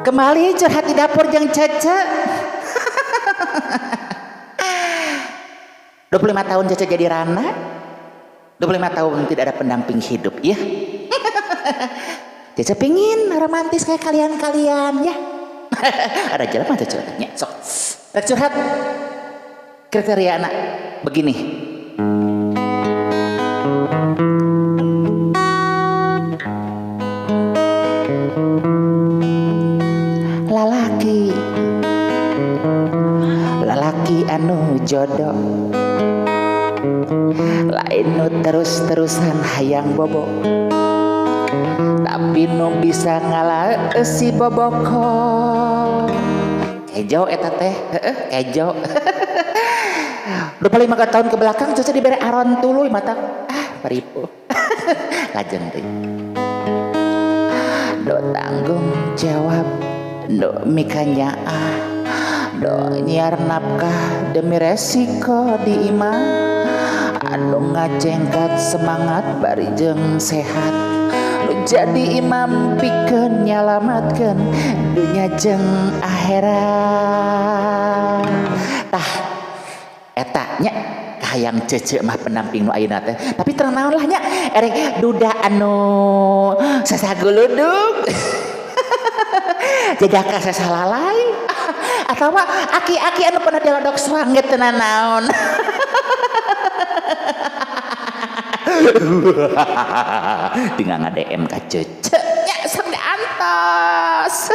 Kembali curhat di dapur jeung Cece. 25 tahun Cece jadi rana. 25 tahun tidak ada pendamping hidup ya. Cece pingin romantis kayak kalian-kalian ya. Ada jalan mah Cece nya sok. Rek curhat kriteria anak begini. Lalaki, lalaki anu jodoh, lain nu terus-terusan hayang bobo, tapi nu bisa ngalaesi boboko. Kejo eta teh, heeh, kejo. 25 tahun ke belakang Cece dibere aron tuluy mata ah paripu. Lajeng deui. Do tanggung jawab, do mikanyaah, do nyiar nafkah demi resiko di imah, anu ngacengkat semangat bari jeung sehat, nu jadi imam pikeun nyalamatkeun dunya jeung akhirat. Tah eta nya kahayang Cece mah pendamping nu ayeuna teh, tapi terang naon lah nya erek duda anu sasaguludug jajaka sasalalai atawa aki-aki anu pernah dilodok suanget teu nanaon. Tinggal nga-DM ka Cece nya sok diantos.